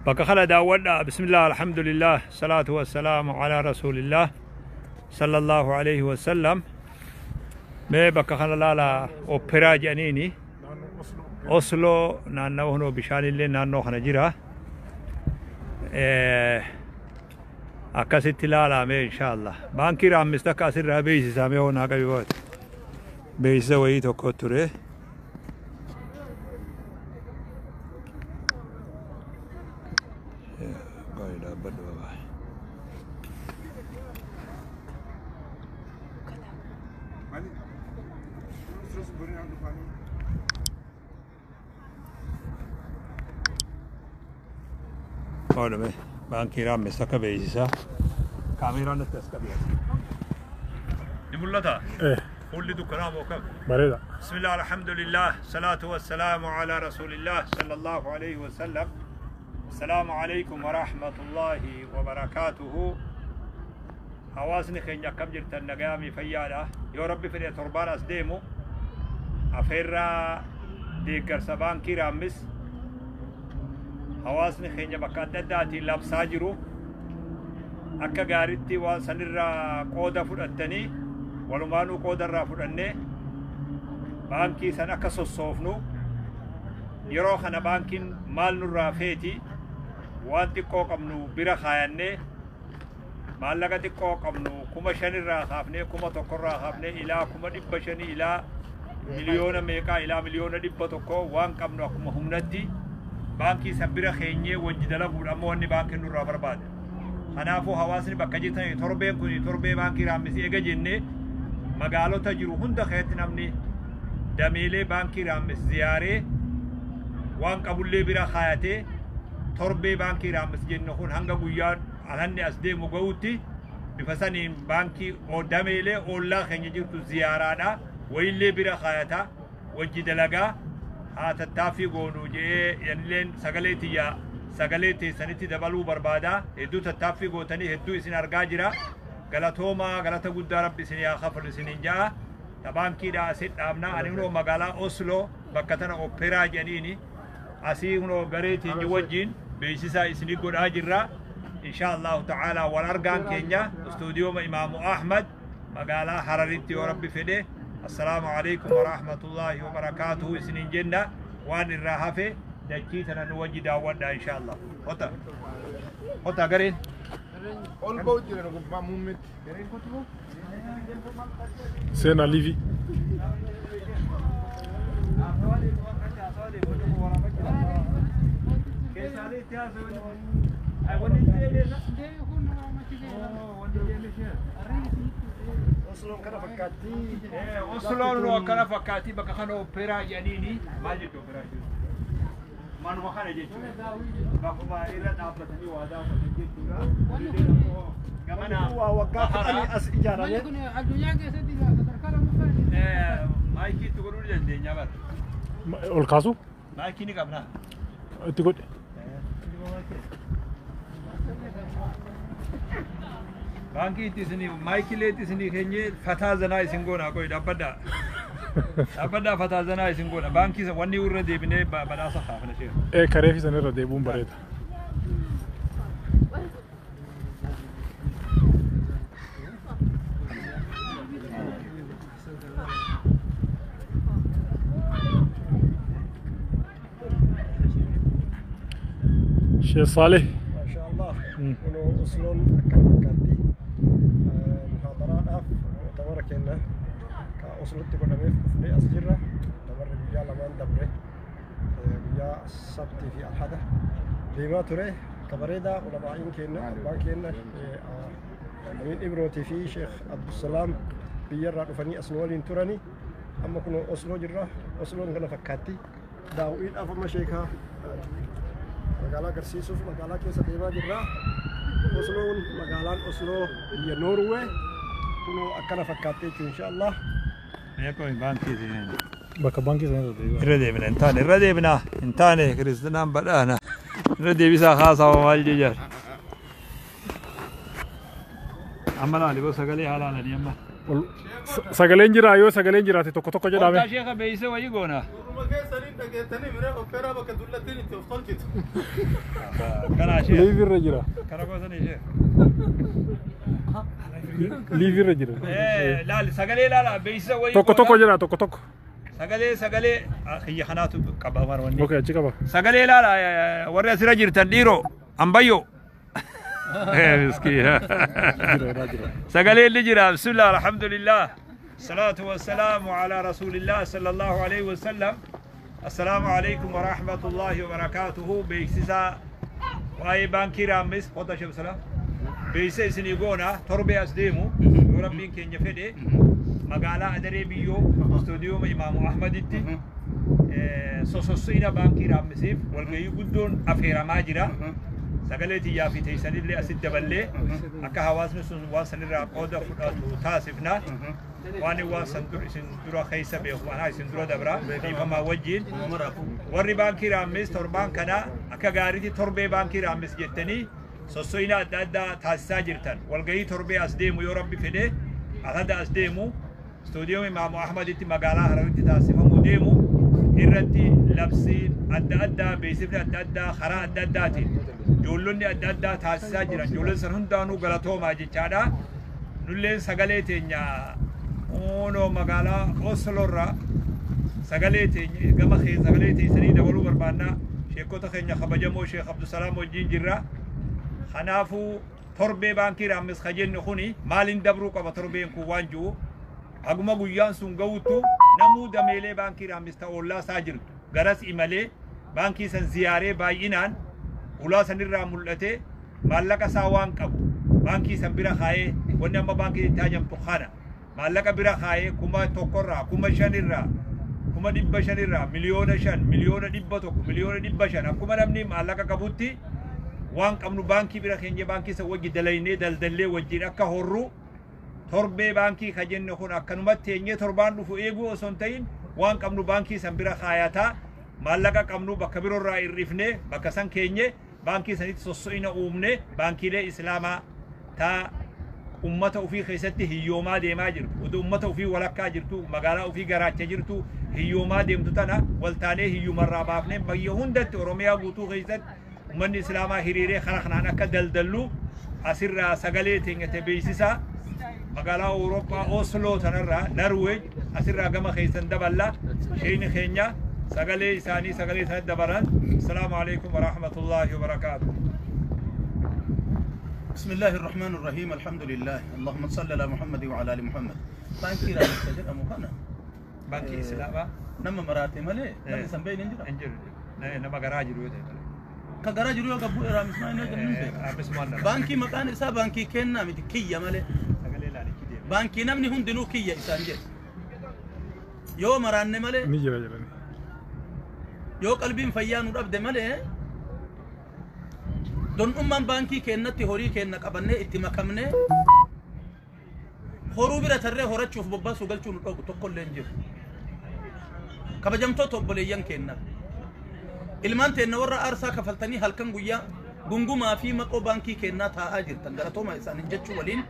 Bakka kana daawwadhaa. Bismillah, alhamdulillah, salaatu wassalaamu alaa rasuulillah sallallahu alayhi wasallam. Mee bakka kana laala, operaa jedhaniini. Oslo naannawa hunoo bishaanillee naannoo kana jira. Akkasitti laalaa mee inshaallah. Baankii Raammis takka asirraa beeksisaa mee hoonaa qabi baate. Beeksisa wayii tokko ture. Gaarii dhaabbadhu babaa. Oodhame baankii Raammis takka beeksisaa. Kaameeraan natti as qabi. Ni mul'ata? Eh, Fuulli dukkanaa moo kam? Bareeda. بسم الله الحمد لله صلاة والسلام على رسول الله صلى الله عليه وسلم. السلام عليكم ورحمة الله وبركاته. Hawaasni keenya akkam jirtan? Nagayaamii fayyaadha? Yoo rabbi fedhe torbaan as deemu afeerraa deeggarsa baankii Raammis hawaasni keenya bakka adda addaatiin labsaa jiru akka gaaritti waan sanirraa qooda fudhattanii, walumaanuu qooda irraa fudhannee baankii san akka sossoofnu. Yeroo kana baankiin maal nurraa feeti? Waan xiqqoo qabnu bira kaayannee, maallaqa xiqqoo qabnu 5,000rraa kaafnee, 1,000rraa kaafnee, ilaa 500,000, ilaa miliyoona meeqaa, ilaa miliyoona 100 waan qabnu akkuma humnatti baankii san bira keenyee wajji dalaguudha ammoo wanni baankiin nurraa barbaada. Kanaafuu hawaasni bakka jirtan torbeen kun torbee baankii Raammisii ega jennee magaalota jiru hunda keessatti namni dameelee baankii Raammis ziyaaree waan qabullee bira kaayatee torbee baankii Raammis jennu kun hanga guyyaan alanni as deemu ga'utti bifa saniin baankii dameelee ollaa keenya jirtu ziyaaraadha wayillee bira kaayata wajji dalagaa haa tattaaffii goonuu jedhee yanilleen sagalee tiyya sagalee teessanitti dabaluu barbaada. Hedduu tattaaffii gootanii hedduu isin argaa jira. Galatoomaa, galata guddaa rabbi isin haa kafalu isiniin ja'a. Ta baankiidha asit dhaabna. Ani hunoo magaalaa Oslo bakka tana operaa jedhaniini asii hunoo garee teenya wajjiin beeksisaa isinii godhaa jirra. Insha Allahu ta'ala wal argaan keenya istuudiyooma Imaamu Ahmad magaalaa Hararitti yoo rabbi fedhe. Assalaamu alaikum warahmatullaahi wabarakaatuhu isiniin jenna. Waan irraa hafe dachii tana nu wajji daawwadha insha Allah. Kota kota gareen. Ol ba'u jira gubbaa muummeetti. Seenaa liivii. Osloon kana fakkaatti. Osloon nu akkana fakkaatti. Bakka kana operaa jedhaniini. Maal jettu operaa jechuudha? Manuma kana jechuudha. Bakkuma irra dhaabbatanii waa daawwatan jechuudha. Gamana Waa waggaa 10 as ijaarame. Manni kun addunyaa keessatti sadarkaa lammaffaa. Maayikii itti godhuu ni dandeenya bara. Ol kaasu? Maayikii ni qabna. Itti godhe. Baankii itti isinii maayikiilee itti isinii keenyee fataa zanaa isin goona. Qoy, dhaabbadhaa. Dhaabbadhaa, fataa zanaa isin goona. Baankii wanni irra deebinee badhaasa kaafna ishee. Ee, kareefi san irra deebi'uun bareeda. Sheekh Saaleh. Maasha Allah. Kunoo Osloon akkana fakkaatti. Muhaadaraadhaaf mu'tamara kenna ka Oslotti godhameef dhufnee as jirra. Dabarri guyyaa lamaan dabre guyyaa sabtii fi alhada deemaa ture. Ka bareedaa ulamaa'iin kenna abbaan kenna Amin Ibrootii fi Sheekh Abdusalaam biyyarraa dhufanii as nu waliin turani. Amma kunoo Osloo jirra. Osloon kana fakkaatti. Daawwiidhaaf amma sheekaa magaalaa agarsiisuuf magaalaa keessa deemaa jirra. Osloon, magaalaan Osloo biyya Noorwee kunoo akkana fakkaatti jechuun insha Allah. Mee qoy, baankii isin. Bakka baankii san irra deebi'a. Irra deebina hin taane, irra deebina hin taane, kiristinaan badhaana irra deebisaa haasawa maal jejar. Amma laali boo sagalee haa laalanii amma. Sagaleen jira yoo sagaleen jiraate tokko tokko jedhame. Qottaa sheeka beeksisa wayii goona. Kana ishee. Liivi irra jira. Kana gosan ishee. Liivi irra jira. Laal sagalee laala beeksisa wayii Tokko tokko jedha tokko tokko. Sagalee sagalee kiyya kanaatu qaba marwanni. Okay, achi qaba. Sagalee laala warri asirra jirtan dhiiroo ambayyo. Miskiina. Jira jira. Sagalee illi jira bismillah alhamdulillah. Salaatu wassalaamu ala rasuulillah sallallahu alayhi wasallam. Assalaamu alaykum wa rahmatullahi wa barakaatuhu. Beeksisa waa'ee baankii raammis qota shabsala. Beeksisa isinii goona torbee as deemu yoo rabbiin keenya fedhe magaalaa Adaree Biyyoo istuudiyooma Imaamu Ahmaditti sosossiina baankii raammisiif walgahii guddoon afeeramaa jira. Sagalee tiyyaa fi teessanillee asitti daballee akka hawaasni sun waan sanirraa qooda fudhatu taasifna. Waan waan san dur isin dura keessa beeku anaa isin dura dabra dhiifamaa wajjin. Warri baankii raammis torbaan kana akka gaariitti torbee baankii raammis jettanii sosso'ina adda addaa taasisaa jirtan. Walgahii torbee as deemu yoo rabbi fedhe alhada as deemu istuudiyoom Imaamu Ahmaditti magaalaa Hararitti taasifamuu deemu irratti labsiin adda addaa beeksifni adda addaa karaa adda addaatiin ijoollonni adda addaa taasisaa jiran ijoolleen san hundaanuu galatoomaa jechaadha. Nulleen sagalee teenya onoo magaalaa Osloorraa sagalee teenya gama sagalee teessanii dabaluu barbaannaa sheekota keenya kabajamoo Sheekh Abdusalaam wajjin jirra. Kanaafuu torbee baankii raammis ka jennu kuni maaliin dabruu qaba torbeen kun waan jiru haguma guyyaan sun ga'uttu namuu dameelee baankii raammis ta'u ollaa isaa jirtu garas imalee baankii san ziyaaree baay'inaan ulaa sanirraa mul'ate maallaqa isaa waan qabu baankii san bira kaayee wanni amma baankii itti hajamtu kana maallaqa bira kaayee 1000 irraa 5000 irraa 500,000 irraa 5,000,000 100,000,000 500,000,000 akkuma namni maallaqa qabutti waan qabnu baankii bira keenya baankii san wajji dalaynee daldallee wajjin akka horru torbee baankii ka jenne kun akkanumatti teenyee torbaan dhufu eeguu osoo hin ta'in waan qabnu baankii san bira kaayataa maallaqa qabnu bakka biroorraa hir'ifnee bakka san keenye baankii sanitti sosso'ina uumne baankiilee islaamaa taa ummata ofii keessatti hiyyoomaa deemaa jirtu utuu ummata ofii walakkaa jirtu magaalaa ofii garaacha jirtu hiyyoomaa deemtu tana waltaanee hiyyumarraa baafnee biyya hundatti Oromiyaa guutuu keessatti ummanni islaamaa hiriiree karaa kanaan akka daldallu asirraa sagalee teenya te beeksisaa magaalaa Awurooppaa Osloo tanarraa Norweej asirraa gama keessan daballa sheeyni keenya sagalee isaanii sagalee isaanii dabalan. Assalaamu alaikum warahmatullaahi wabarakaatu. بسم الله الرحمن الرحيم الحمد لله اللهم صل على محمد وعلى ال محمد. بانكي رامس jedhamu kana Baankii islaamaa nama maraate malee namni san beeyne hin jira. Hin jiru, nama garaa jiru yoo ta'e malee. Ka garaa jiru yoo gabbu raamis maa inni hin beeku. Raammismaan dhala. Baankii maqaan isaa baankii kennaa miti kiyya malee. Sagalee laalichi deema. Baankii namni hundinuu kiyya isaan jedhe. Yoo maraanne malee Ni jira jedhani. Yoo qalbiin fayyaa nu dhabde malee don'ummaan baankii kennatti horii kenna qabannee itti makamnee horuu bira tarree horachuuf bobbaasuu galchuu nu dhogu tokkollee hin jiru. Kabajamtoota obboleeyyan kenna. Ilmaan teenna warra aarsaa kafaltanii halkan guyyaa gungumaa fi maqoo baankii kennaa taa'aa jirtan galatooma isaaniin jechuu waliin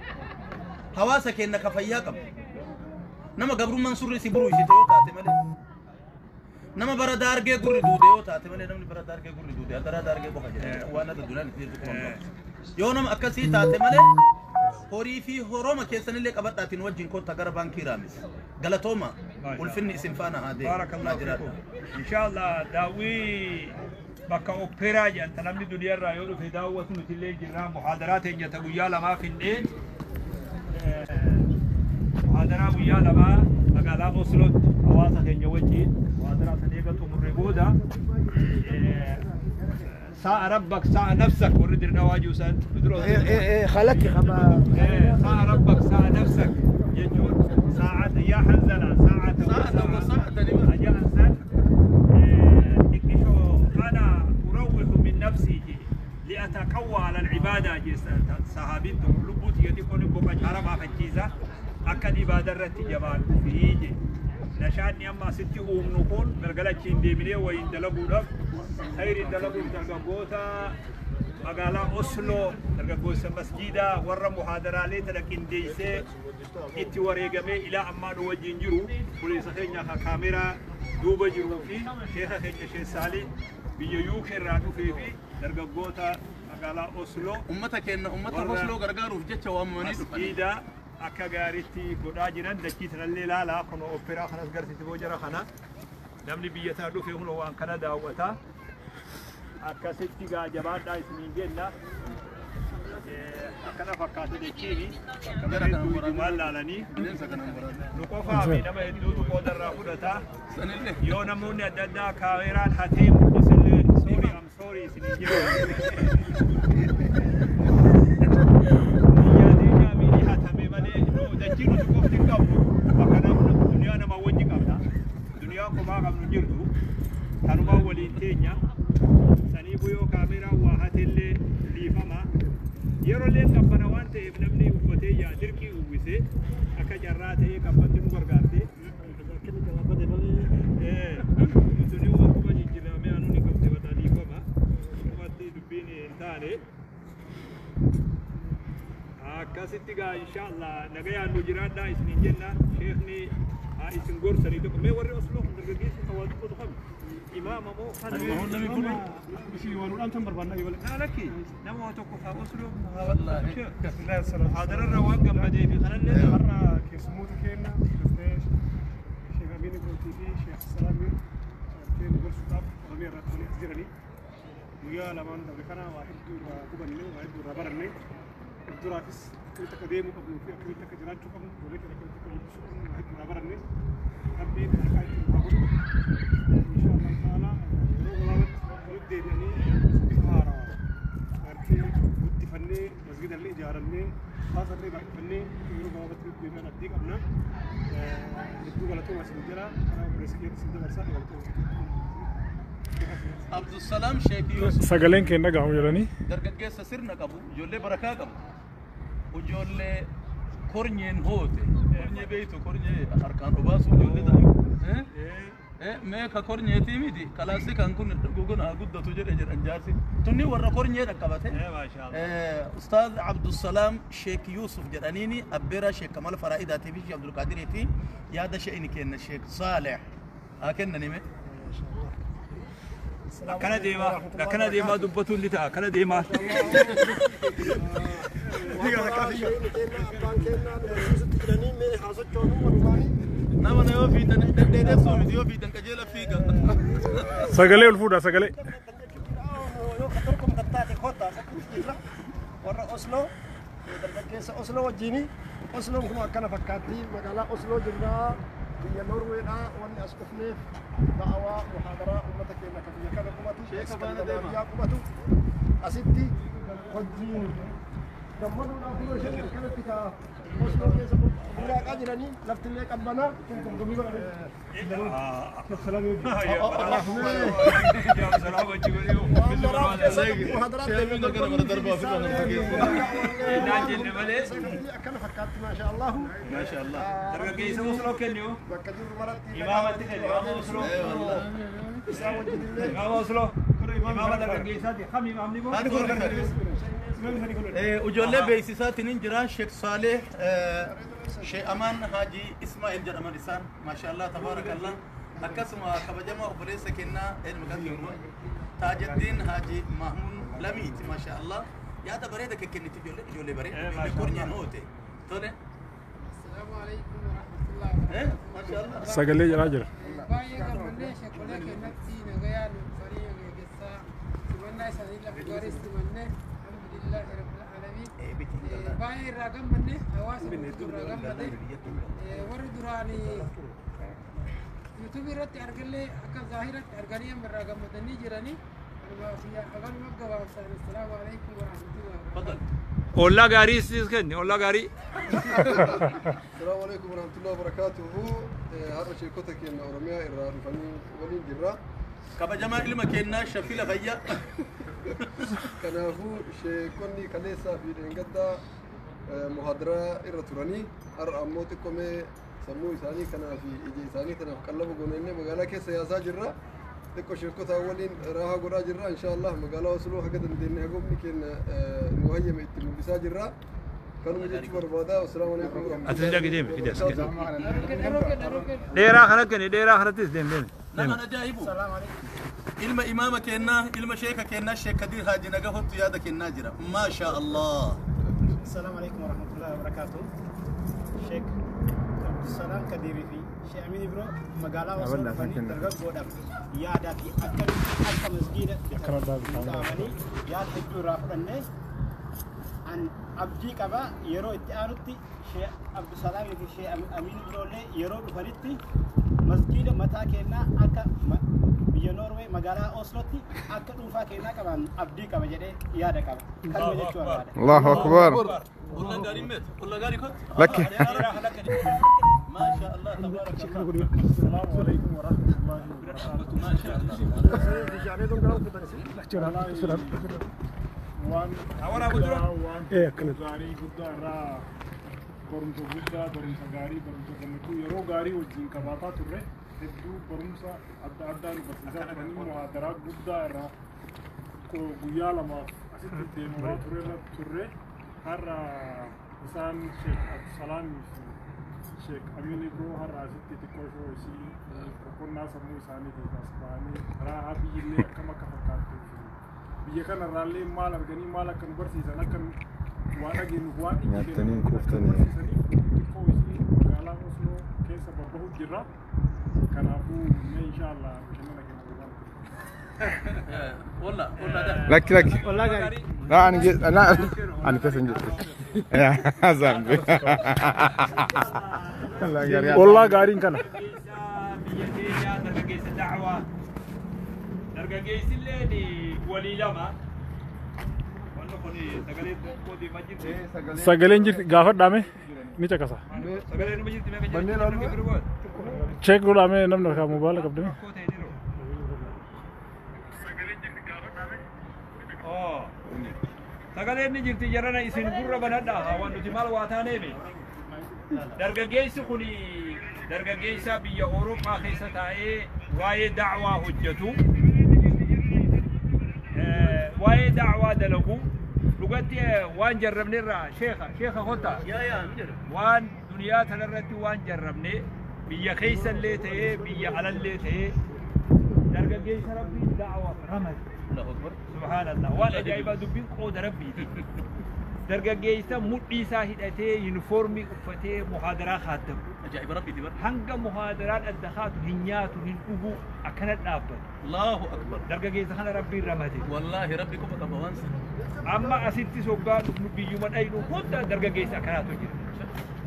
hawaasa kenna ka fayyaa qabu. Nama gabrummaan surri si buruu ishite yoo taate malee. Nama bara daargee gurri duude yoo taate malee namni bara daargee gurri duude hadaraa daargee qofa jedha waan adda dunaan itti jirtu kuma hin qabu. Yoo nama akkasii taate malee horii fi horoma keessanillee qabadhaatiin wajjin kottaa gara baankii raamis. Galatooma ulfinni isin faana haa deemu. Barakallahu fiikum. Inshallah daawwii bakka operaa jedhan ta namni duniyaarraa yoo dhufe daawwatu nuti illee jirra muhaadaraa teenya ta guyyaa lamaa finnee muhaadaraa guyyaa lamaa magaalaa Oslootti hawaasa keenya wajjin muhaadaraa san eega xumurre booda ساء ربك ساء نفسك warri dirqawaa jiru san خلك خبا. ساء ربك ساء نفسك jechuun ساعة يا حنزلة ساعة. ساعة وساعة لمن؟ أجانسا أنا أروح من نفسي لأتقوى على العبادة جي صحابين لبوت يدي كون بوكا حرام فتشيزا أكن عبادة رتي جبال فيجي نشاني أما ستي أم نكون galgala achiin deemnee wayin dalaguudhaaf khayri dalaguuf dargaggoota. Magaalaa Osloo dargaggoessa masjiidaa warra muhaadaraalee tana qindeessee itti wareegamee ilaa ammaa nu wajjin jiru buleessa keenya ka kaameraa duuba jiruu fi sheeka keenya Sheessaalii biyya UK irraa dhufee fi dargaggoota magaalaa Osloo Ummata keenya ummata warra Osloo gargaaruuf jecha waamamanii dhufan. Masjiida akka gaariitti godhaa jiran dachii tanallee ilaalaa kun operaa kanas garsiise boo jara kana namni biyya tana dhufe kun waan kana daawwata akkasitti gaa jabaadhaa isiniin jenna. Akkana fakkaata dachiini bakka bareedduu ijumaan laalanii Bineensa kanaan waraabee. Nu qofaa fi nama hedduutu qoodarraa fudhata. Sanillee. Yoo namoonni adda addaa kaameraan hatee mul'isillee sorry, I'm sorry isiniin jenna. Biyya teenyaa miidhee hatame malee dachii nuti qofti hin qabnu bakka namni duniyaa nama wajji qabna. Duniyaa kophaa qabnu hin jirtu. Kanumaa waliin teenya. Saniifuu yoo kaameraan waa hatellee dhiifama. Yeroo illee qabbana waan ta'eef namni uffatee yaa dirqii uwwisee akka carraa ta'ee qabbanti nu gargaarte. Suni akkuma jijjiiramee anuun hin qabne bataa dhiifama. Akkumatti dubbiin hin taane. Akkasitti gaa inshaallah nagayaan nu jiraadhaa isiniin jenna. Sheekni haa isin gorsanii tokko. Mee warri Osloo kun dargaggeessi kan waa dubbatu kami? Imaama moo kan? Isin tan barbaannaa yoo Naa lakki nama waa tokko haa Osloo. Wallaahi. Muhaadararra waan gammadee fi kanallee Har'a keessummoota keenya dhuftee Sheekh Amiin Ibrootii fi Sheekh Salaamiin gartee nu gorsuudhaaf Oromiyaa irraa dhufanii as jiranii. Guyyaa lamaan dabre kana waa hedduu irraa hubanne, waa hedduu irraa baranne. Fuulduraafis akkamitti akka deemuu qabnuu fi akkamitti akka jiraachuu qabnu, ijoollee keenya akkamitti akka guddisuu qabnu waa hedduu irraa baranne. Rabbiin harkaa ittiin haa godhu. Insha Allah ta'ala yeroo gabaabaatti walitti deebi'anii bifa haarawaa gartee guddifannee masgida illee ijaarannee hawaasa illee baay'ifannee yeroo gabaabaatti walitti deebi'an abdii qabna. Hedduu galatooma isin jira karaa obboleessa keetti isin dabarsaa galatooma. Abdusalaam Sheek Yuusuf. Sagaleen keenya dhaga'amu jedhanii. Dargaggeessa sirna qabu, ijoollee barakaa qabu, ijoollee kornyeen hoote, kornyee beeytu, kornyee harkaan obaasu ijoollee ta'an. Mee ka kornyeetii miti kalaassi kan kun gugun haa guddatu jedhe jedhan jaarsi. Tunni warra kornyee dhaqqabate. Maashaallah. Ustaaz Abdusalaam Sheek Yuusuf jedhaniini abbeeraa Sheek Kamal Faraa'idaatii fi Sheek Abdulqaadiriiti yaada she'ini kenna Sheek Saaleh haa kennanime. Akkana deemaa akkana deemaa dubbatuun ni ta'a akkana deemaa. Abbaan kennaa nu barsiisutti jiranii mee haasochoonuu walumaanii. Nama na yoo fiitan deddeedeessuu miti yoo fiitan qajeela fiiga. Sagalee ol fuudhaa sagalee. Yoo ka dorgomtan taate kottaa sakkutti jirra warra Osloo dargaggeessa Osloo wajjini. Osloon kun akkana fakkaatti magaalaa Osloo jirraa biyya Norweedhaa wanni as dhufneef da'awaa muhaadaraa uummata keenya kan biyya kana qubatu Iskandinaaviyaa qubatu asitti wajjin gammaduudhaaf yeroo isheen akkanatti ka Osloo keessa buraaqaa jiranii laftillee qabbanaa. Salaam wajji godhee Naan jenne malee. Akkana fakkaatti maasha Allahu. Maasha Allah. Dargaggeessa Osloo kenni hoo. Bakka jirru maratti Imaamatti kenni imaama Osloo. Isaa wajjin illee Imaama Osloo. Imaama dargaggeessaati. Kam imaamni moo? Ijoollee beeksisaatiin hin jira Sheek Saaleh Sheek Amaan Haaji Ismaa'il jedhaman isaan maasha Allah tabaarakallah akkasuma kabajamaa obboleessa kennaa ilma kan jiru Taajaddiin Haaji Mahmuun Lamiiti maasha Allah yaada bareeda kenniti ijoollee ijoollee bareeda ijoollee kornyaan oote tole. السلام عليكم ورحمة الله وبركاته. Maasha Allah. Sagalee jedhaa jira. Baay'ee gammannee sheekolee kennatti nagayaan dhufanii geggeessaa simannaa isaanii lafa gaarii simannee alhamdulillahi rabbil alamin. Baay'ee irraa gammanne hawaasa guutuu irraa gammade warri duraanii yuutuubii irratti argallee akka zaahiratti arganii amma irraa gammadanii jiranii kanumaaf aganuma gabaabsaan assalaamu alaikum warahmatullahi wabarakatuh. Fadal. Ollaa gaarii siis kenni ollaa gaarii. السلام عليكم ورحمة الله وبركاته. هذا شيء كتك إن أورميا إرى رفني ولين جرا. Kabajamaa ilma kennaa Shafila Fayyaa. Kanaafuu sheekonni kaleessaa fi dheengaddaa muhaadaraa irra turanii har'a ammoo xiqqoomee sammuu isaanii kanaa fi ija isaanii kanaaf qallaba goonee magaalaa keessa yaasaa jirra. Xiqqoo sheekota waliin raahaa godhaa jirra. Inshaallah magaalaa Osloo haga dandeenye hagomni keenya nu hayyame itti mul'isaa jirra. Kanuma jechuu barbaada. Assalaamu alaikum Ati dhaqi deemi, fidi as kenni. warahmatullahi. Dheeraa kana kenni, dheeraa kanattis deemi deemi. Nama ajaa'ibu. Ilma imaama kennaa, ilma sheeka kennaa, Sheek Kadir Haaji Nagahottu yaada kennaa jira. Maasha Allah. السلام عليكم ورحمة الله وبركاته. شيخ عبد السلام كديري في شيخ أمين إبرو مقالة وصل فني درجة قدام يا دافي أكل أكل مسجد أماني يا حجو رافع الناس عن أبجي كبا يرو اتعرضتي شيخ عبد السلام في شيخ أمين إبرو لي يرو فريتي مسجد متى كنا أكل biyya Norway magaalaa Oslootti akka dhuunfaa kennaa qaban abdii qaba jedhee yaada qaba. Kanuma jechuu barbaada. Allahu Akbar. Olla gaarii meet? Olla gaarii kot? Lakki. Maasha Allah tabaaraka. Assalaamu alaikum warahmatullahi wabarakatuh. Maasha Allah. Waan gaarii guddaa irraa barumsa guddaa, barumsa gaarii, barumsa gammachuu yeroo gaarii wajjin qabaataa turre hedduu barumsa adda addaa nu barsiisaa turanii muhaadaraa guddaa irraa guyyaa lamaaf asitti deemaa turre turre har'a isaan Sheek Abdusalaamii fi Sheek Amiin Ibroo har'a asitti xiqqoo ishoo isii boqonnaa sammuu isaaniitiif as ba'anii raahaa biyyillee akkam akka fakkaattuu fi biyya kanarraallee maal arganii maal akka nu barsiisan akka waa dhageenyuuf waan ijji Nyaattanii keenya quuftanii. barsiisaniif xiqqoo isii magaalaa Osloo keessa babbahu jirra. Kanaafuu mee inshaallah bashannana keenya barbaadu. Olla, olla da. Lakki lakki. La ani la ani keessa hin jirtu. Yaa zambi. Ollaa gaariin kana. Biyya keenya dargaggeessa da'waa. Dargaggeessilleen walii lama. Wanni kun sagalee tokko deemaa jirti. Sagaleen jirti gaafadhaame ni caqasa. Sagaleen numa jirti meeqa Manneen jirti? halluu? Cheek godhaame namni harkaa moobaayila qabdame. Rakkoo ta'e dhiiroo. Oo. Sagaleen ni jirti jarana isin gurra banadhaa haa waan nuti maal waa taaneemi. Dargaggeessi kun dargaggeessa biyya Awurooppaa keessa taa'ee waa'ee da'waa hojjetu. Waa'ee da'waa dalagu. Dhugatti waan jarrabnerraa sheeka sheeka kottaa. Yaa yaa ni jedhu. Waan duniyaa tanarratti waan jarrabne biyya keessallee ta'ee biyya alallee ta'ee dargaggeessa rabbiin da'waaf ramade. Allahu Akbar. Subhaanallah waan ajaa'ibaa dubbiin qooda rabbiiti. Dargaggeessa mudhii isaa hidhatee yuunifoormii uffatee muhaadaraa kaaddamu. Ajaa'iba rabbiiti bara. Hanga muhaadaraan adda kaatu hin nyaatu hin dhugu akkana dhaabbatu. Allahu Akbar. Dargaggeessa kana rabbiin ramade. Wallaahi rabbi qofa qaba waan sana. Amma asitti soggaa dhufnu biyyuma dhaynu hunda dargaggeessa akkanaatu jira.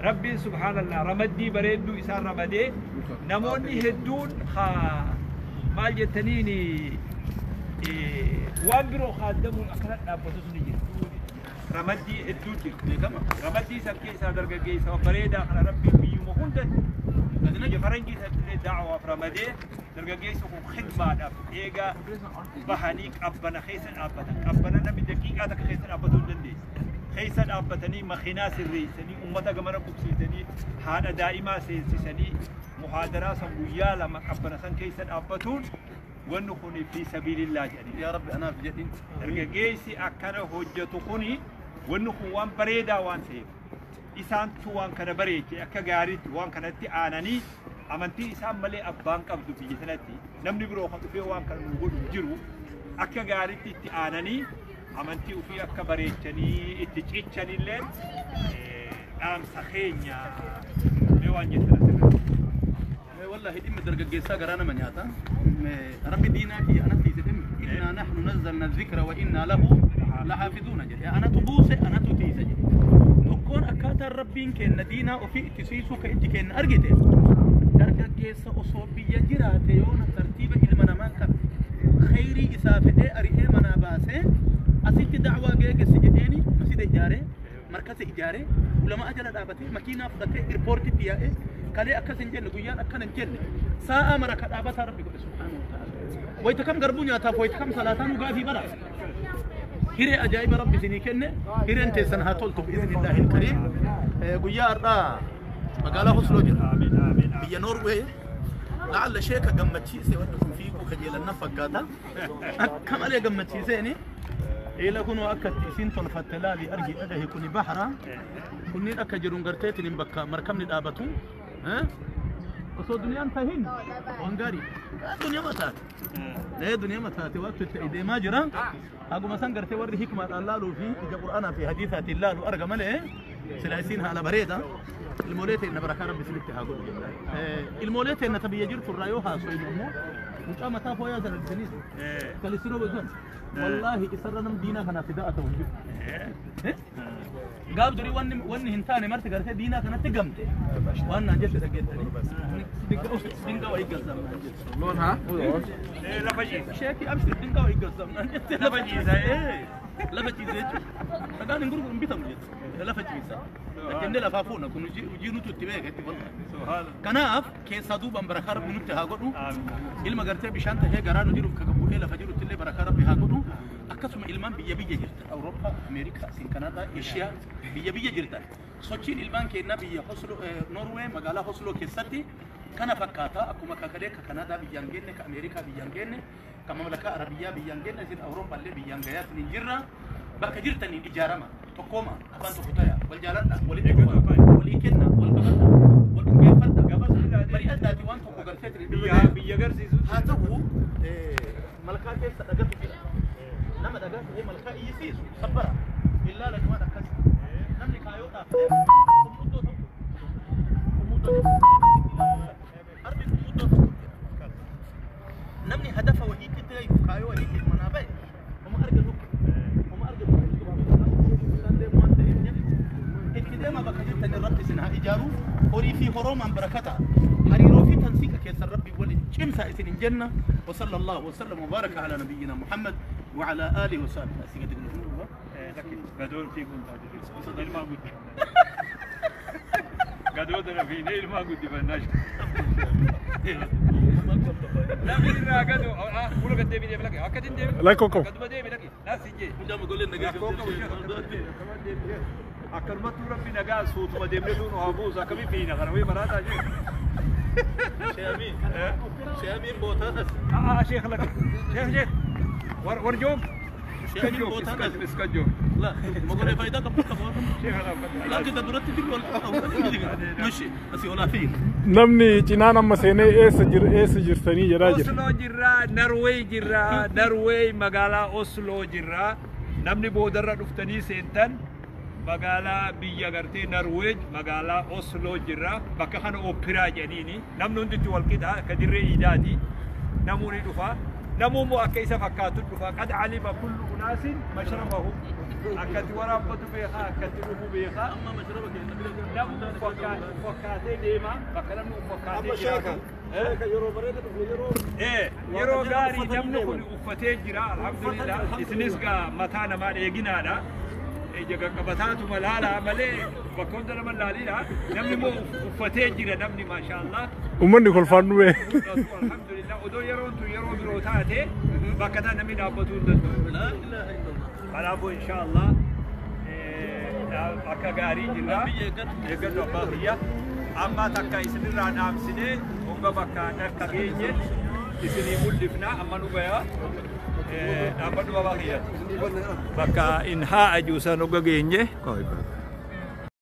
Rabbiin subhaanallah ramaddii bareedduu isaan ramadee namoonni hedduun haa maal jettaniin waan biroo kaaddamuun akkana dhaabbatu ni jira. Ramaddii hedduu jira. Beekama. Ramaddii san keessaa dargaggeessa bareedaa kana rabbiin biyyuma hunda biyya faranjii sanillee da'waaf ramadee dargaggeessi kun khidmaadhaaf eega bahanii qabbana keessa dhaabbatan. Qabbana namni daqiiqaa takka keessa dhaabbatuu hin dandeessu. Keessa dhaabbatanii makiinaa sirreessanii uummata gamana qubsiisanii haadha daa'imaa seensisanii muhaadaraa san guyyaa lama qabbana san keessa dhaabbatuun wanni kun fi sabiilillaa jedhanii. Yaa rabbi anaaf jedhin. Dargaggeessi akkana hojjetu kuni wanni kun waan bareedaa waan ta'eef isaantu waan kana bareeche akka gaariitti waan kanatti aananii amantii isaan malee abbaan qabdu biyya sanatti namni biroo kan dhufee waan kana nu godhu hin jiru akka gaariitti itti aananii amantii ofii akka bareechanii itti cichanillee dhaamsa keenya mee waan jettan asirratti. Wallahi dhimmi dargaggeessaa garaa nama nyaata. Rabbi diinaa kiyya anatti tiise dhimmi. Innaa nahnu nazzalna dhikra wa innaa lahu lahaafizuuna jedhe. Anatu buuse anatu tiise jedhe. Tokkoon akkaataan rabbiin kenna diinaa ofii itti siisuu ka ijji kenna argite. Dargaggeessa osoo biyya jiraate yoona tartiiba ilma namaa kan khayrii isaa fedhee ari'ee manaa baasee asitti da'waa geeggessi jedheeni masjida ijaaree markaza ijaaree ulamaa jala dhaabatee makiinaa fudhatee irpoortitti yaa'ee kalee akkas hin jenne guyyaan akkana hin jenne sa'a mara ka dhaabataa rabbi godhe subhaanahu wa ta'ala. Wayita kam garbuu nyaataaf wayita kam salaataa nu gaafii bara. Hiree ajaa'iba rabbi isinii kenne hireen teessan haa toltu bi'iznillaahi ilkariim. Guyyaa har'aa magaalaa Osloo jira. Biyya Noorwee La'alla sheeka gammachiise wanti kun fiiguu kajeelanna fakkaata. Akka malee gammachiiseeni. Eela kunoo akka itti isiin tolfatte laali argi dhagahi kuni bahara. Kunniin akka jiruun garteetiin bakka markabni dhaabatu. Osoo duniyaan tahin waan gaarii. Duniyaa mataate. Duniyaa mataate waqti itti deemaa jira. Haguma san gartee warri hikmaadhaan laaluu fi ija qur'aanaa fi hadiisaatiin laalu arga malee sila isiin haala bareeda. Ilmoolee teenna barakaa rabbi isinitti haa godhu. Ilmoolee teenna ta biyya jirtu irraa yoo haasofnu immoo mucaa mataa fooyaa sana argitaniis kalisiroo godhan wallaahi isarra nam diinaa kanaaf fidaa ta'u hin jiru. Gaaf durii wanni hin taane marti gartee diinaa kanatti gamte waan naan jette dhaggeettanii dinqa wayii gazzam naan jette. Loon haa? Lafa ciisa. Sheekii abshir dinqa wayii gazzam naan jette. Lafa ciisa. Lafa ciisa jechuudha. Dhagaan hin gurguru hin bitamu jette. Lafa ciisa. Jennee lafaa fuuna kun hojii nuti itti beeka itti walqa. Kanaaf keessaa duubaan barakaa rabbi nutti haa godhu. Ilma gartee bishaan tahee garaa nu jiru ka bu'ee lafa jirutti illee barakaa rabbi haa godhu. Akkasuma ilmaan biyya biyya jirtan Awurooppaa, Ameerikaa, Siin Kanaadaa, Eeshiyaa biyya biyya jirtan. Sochiin ilmaan keenyaa biyya Oslo, Norwee magaalaa Osloo keessatti kana fakkaata akkuma kakalee ka Kanaadaa biyyaan geenne, ka Ameerikaa biyyaan geenne, ka mamlakaa Arabiyyaa biyyaan geenne, isin Awurooppaa illee biyyaan gayaa isin jirra. Bakka jirtaniin ijaarama tokkooma afaan tokko taya wal jaaladha walitti dhufa walii kenna wal qabadha wal dhungeeffadha mari'adhaati waan tokko gartee Biyya agarsiisu. Haa ta'u malkaa keessa dhagatu jira. Nama dhagaa ta'ee malkaa iyyisiisu sabbara illaala waan akkas namni kaayoodhaaf kummuddoo tokko kummuddoo tokko arbi kummuddoo tokko jira. Namni hadafa wahiitti ta'e kaayoo wahiitti manaa ba'e homa argatu homa argatu itti deema bakka jirtan irratti isin haa ijaaru horii fi horoomaan barakata hariiroo fi tansiiqa keessan rabbi waliin cimsaa isin hin jenna. وصلى الله وسلم وبارك على نبينا محمد وعلى آله وصحبه. Gadoon fiiguun taate ilmaan guddifannaa. Gadoo tana fiinee ilmaan guddifannaa. Namni irraa gadoo fuula gad deebi deebi laki akka deebi. Lakkoo qabu. Gaduma deebi laki naas hin jee. Rakkoo qabu akkanumattuu rabbi nagaa suutuma deemnee duunu haa buusu akkamii fiina kana wayii maraataa jiru. Sheemiin bootaan as. Sheekh laki. Sheekh sheekh. Warjoom. Sheemiin bootaan as. Iska joog. لا ما قول فايدة قبل قبل. Sheekh ana. لا كده درت تقول ماشي بس ولا فيه. Namni cinaan amma seenee eessa jir eessa jirtanii jedhaa jira. Oslo jirra, Norway jirra, Norway magaalaa Oslo jirra. Namni boodarra dhuftanii seentan magaalaa biyya gartee Norway magaalaa Oslo jirra. Bakka kana operaa jedhaniini. Namni hunditti wal qixa akka dirree iidaati. Namoonni dhufa. Namuu akka isa fakkaatu dhufa. Qad alima kullu unaasin mashrabahum. Akkatti waraabbatu beekaa, akkatti dhufu beekaa. أما مشربك Namni fakkaatee deema. Bakka namni fakkaatee jiraatu. Sheeka yeroo bareeda dhufne yeroo Yeroo gaarii namni kun uffatee jira alhamdulillah. Isinis gaa mataa namaa dheeginaadha. Ija qaqqabataatuma laalaa malee bakka hunda nama laaliidha. Namni immoo uffatee jira namni maashaallah. Uummanni kolfaan dhumee. Alhamdulillah odoo yeroon tun yeroo biroo taate bakka taa namni dhaabbatuu hin danda'u. لا إله إلا الله. Kanaafuu inshaallah akka gaarii jirra. Eeggadhu abbaa kiyya. Amma takka isinirraa dhaamsinee hanga bakka akka geenye isinii mul'ifna amma nu gayaa. Dhaabbadhu abbaa kiyya. Bakka in haa ajuusan hanga geenye.